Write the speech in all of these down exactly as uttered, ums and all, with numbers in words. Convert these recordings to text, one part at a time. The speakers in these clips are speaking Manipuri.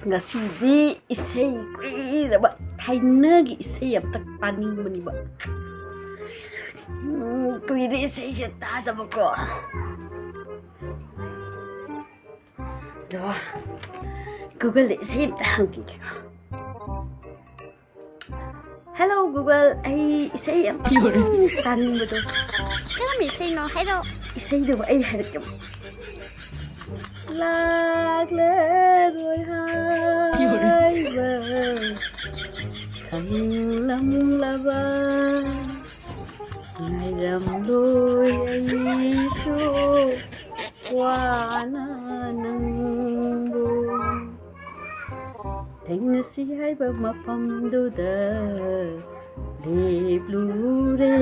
ꯉꯁꯤꯗꯤ ꯏꯁꯩ ꯀꯨꯏꯔꯕ ꯊꯥꯏꯅꯒꯤ ꯏꯁꯩ ꯑꯝꯇ ꯇꯥꯅꯤꯡꯕꯅꯤꯕ꯫ ꯎꯝ, ꯀꯨꯏꯔꯦ ꯏꯁꯩꯁꯦ ꯇꯥꯗꯕꯀꯣ꯫ ꯑꯗꯣ Google-ꯗ ꯏꯁꯩ ꯑꯝꯇ ꯍꯪꯈꯤꯒꯦꯀꯣ꯫ Hello Google, ꯑꯩ ꯏꯁꯩ ꯑꯝꯇꯪ ꯇꯥꯅꯤꯡꯕꯗꯣ꯫ ꯀꯔꯝꯕ ꯏꯁꯩꯅꯣ ꯍꯥꯏꯔꯛꯑꯣ꯫ ꯏꯁꯩꯗꯨꯕꯨ ꯑꯩ ꯍꯥꯏꯔꯛꯀꯦ꯫ ꯂꯥꯛꯂꯔꯣꯏ ꯍꯥꯏꯕ ꯈꯪꯂꯝꯂꯕ, ꯉꯥꯏꯔꯝꯂꯣꯏ ꯑꯩꯁꯨ ꯋꯥꯅ ꯅꯪꯕꯨ꯫ ꯊꯦꯡꯅꯁꯤ ꯍꯥꯏꯕ ꯃꯐꯝꯗꯨꯗ ꯂꯦꯞꯂꯨꯔꯦ,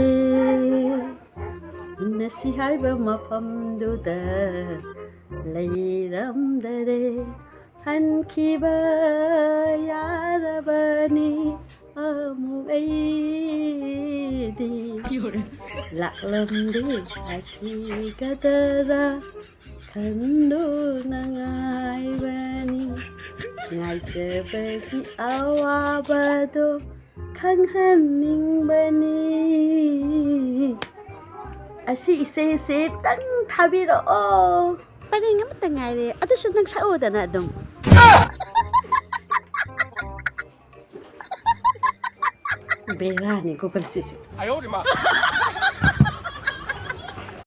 ꯎꯅꯁꯤ ꯍꯥꯏꯕ ꯃꯐꯝꯗꯨꯗ ꯂꯩꯔꯝꯗꯔꯦ꯫ ꯍꯟꯈꯤꯕ ꯌꯥꯔꯕꯅꯤ ꯑꯃꯨꯛ ꯑꯩꯗꯤ꯫ ꯂꯥꯛꯂꯝꯗꯦ ꯍꯥꯏꯈꯤꯒꯗꯔꯥ ꯈꯟꯗꯨꯅ ꯉꯥꯏꯕꯅꯤ꯫ ꯉꯥꯏꯖꯕꯒꯤ ꯑꯋꯥꯕꯗꯣ ꯈꯪꯍꯟꯅꯤꯡꯕꯅꯤ꯫ ꯑꯁꯤ ꯏꯁꯩꯁꯦ ꯑꯝꯇꯪ ꯊꯥꯕꯤꯔꯛꯑꯣ꯫ ꯄꯔꯦꯡ ꯑꯃꯇ ꯉꯥꯏꯔꯦ, ꯑꯗꯨꯁꯨ ꯅꯪ ꯁꯛꯎꯗꯅ ꯑꯗꯨꯝ꯫ ꯕꯦꯔꯥꯅꯤ Google-ꯁꯤꯁꯨ꯫